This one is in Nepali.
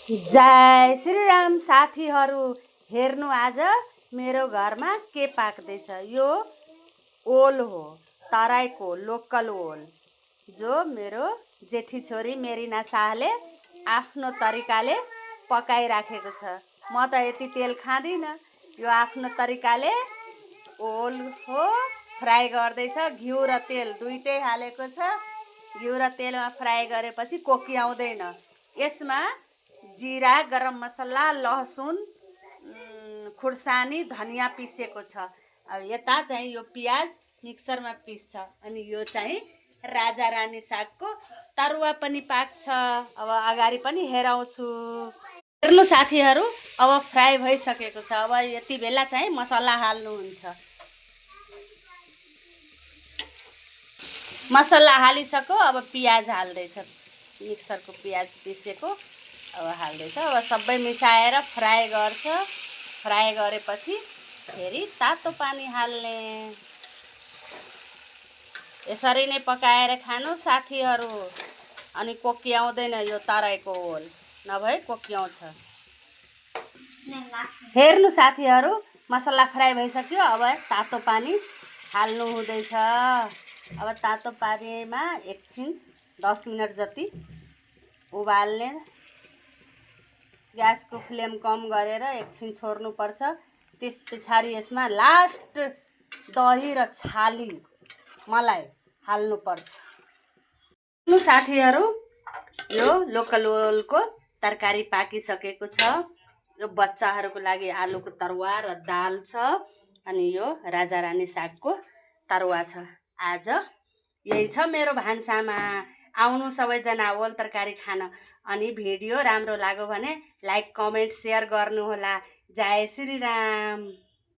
जय श्रीराम साथीहरू, हेर्नु आज मेरो घरमा के पाक्दैछ। यो ओल हो, तराईको लोकल ओल, जो मेरो जेठी छोरी मेरिना शाहले आफ्नो तरिकाले पकाइराखेको छ। म त यति तेल खाँदिनँ, यो आफ्नो तरिकाले ओल हो, फ्राई गर्दैछ। घिउ र तेल दुइटै हालेको छ। घिउ र तेलमा फ्राई गरेपछि कोक्याउँदैन। यसमा जीरा, गरम मसला, लहसुन, खुर्सानी, धनियाँ पिसेको छ। अब यता चाहिँ यो प्याज मिक्सरमा पिस्छ। अनि यो चाहिँ राजा रानी सागको तरुवा पनि पाक्छ। अब अगाडि पनि हेराउँछु। हेर्नु साथीहरू, अब फ्राई भइसकेको छ। अब यति बेला चाहिँ मसला हाल्नुहुन्छ। मसला हालिसक्यो, अब प्याज हाल्दैछ। मिक्सरको प्याज पिसेको अब हाल्दैछ। अब सबै मिसाएर फ्राई गर्छ। फ्राई गरेपछि फेरि तातो पानी हाल्ने। यसरी नै पकाएर खानु साथीहरू। अनि कोक्याउँदैन यो तराईको ओल, नभए कोक्याउँछ। हेर्नु साथीहरू, मसला फ्राई भइसक्यो। अब तातो पानी हाल्नु हुँदैछ। अब तातो पानीमा एकछिन 10 मिनट जति उबाल्ने। ग्यासको फ्लेम कम गरेर एकछिन छोड्नुपर्छ। त्यस पछाडि यसमा लास्ट दही र छाली मलाई हाल्नुपर्छ। साथीहरू, यो लोकल ओलको तरकारी पाकिसकेको छ। यो बच्चाहरूको लागि आलुको तरुवा र दाल छ। अनि यो राजा रानी सागको तरुवा छ। आज यही छ मेरो भान्सामा। आउनु सबैजना ओल तरकारी खान। अनि भिडियो राम्रो लाग्यो भने लाइक, कमेन्ट, सेयर गर्नुहोला। जय श्रीराम।